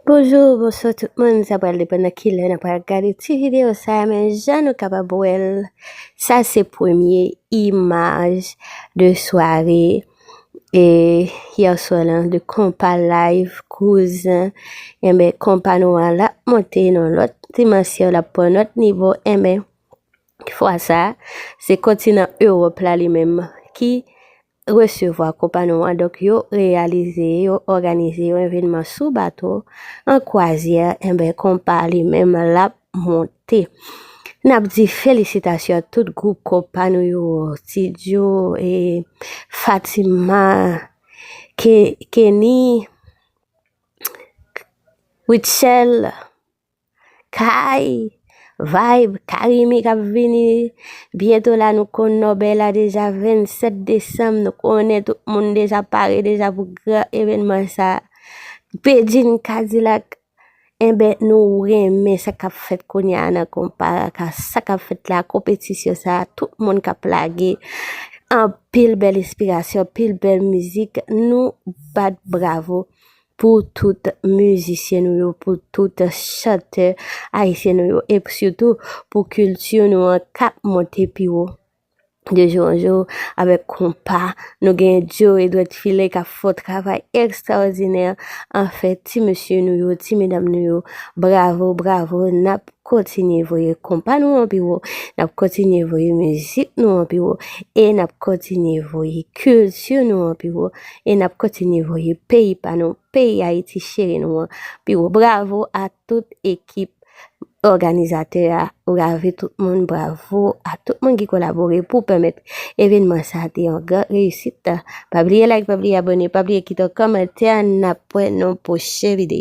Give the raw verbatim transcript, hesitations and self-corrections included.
Bonjou, bonswa tout moun. Sa pral depann nan kilè n ap pral gade ti videyo sa a, men jan nou kapab wè l, sa se premye imaj de sware e yè swa lan de konpa live kouzen. Enben, konpa nou an l ap monte nan lòt dimansyon, l ap pran lòt nivo. Enben, fwa sa a, se kontinan Ewòp la li menm ki resevwa konpa nou an. Donk, yo reyalize, yo òganize yon evènman sou bato, an kwazyè. Enben, konpa li menm l ap monte. N ap di felisitasyon a tout gwoup konpa nou yo, Ti Djo, e Fatima, Ke- Kenny, Rutshelle, Kay, Vibe, Karimi k ap vini byento la, nou konn Nòbè la deja, vennsèt desanm, nou konnen tout moun deja pare deja pou gran evènman sa. Bedjine Cadillac, enben, nou renmen sa k ap fèt kounye a nan konpa a, sa k ap fèt la, konpetisyon sa, tout moun k ap lage, anpil bèl enspirasyon, anpil bèl mizik, nou bat bravo pou tout mizisyen nou yo, pou tout chantè ayisyen nou yo, e sitou pou kilti nou an k ap monte pi wo de jou an jou avèk konpa. Nou gen Djo Edward Filè k ap fè yon travay ekstraòdinè. Anfen, ti mesye nou yo, ti medam nou yo, bravo, bravo, n ap kontinye voye konpa nou an pi wo, n ap kontinye voye mizik nou an pi wo, e n ap kontinye voye kilti nou an pi wo, e n ap kontinye voye peyi pa nou, peyi Ayiti cheri nou an pi wo. Bravo a tout ekip òganizatè a, bravo tout moun, bravo a tout moun ki kolabore pou pèmèt evènman sa a te yon gran reyisit. Pa bliye like, pa bliye abòne, pa bliye kite yon kòmantè, n ap wè nan pwochen videyo.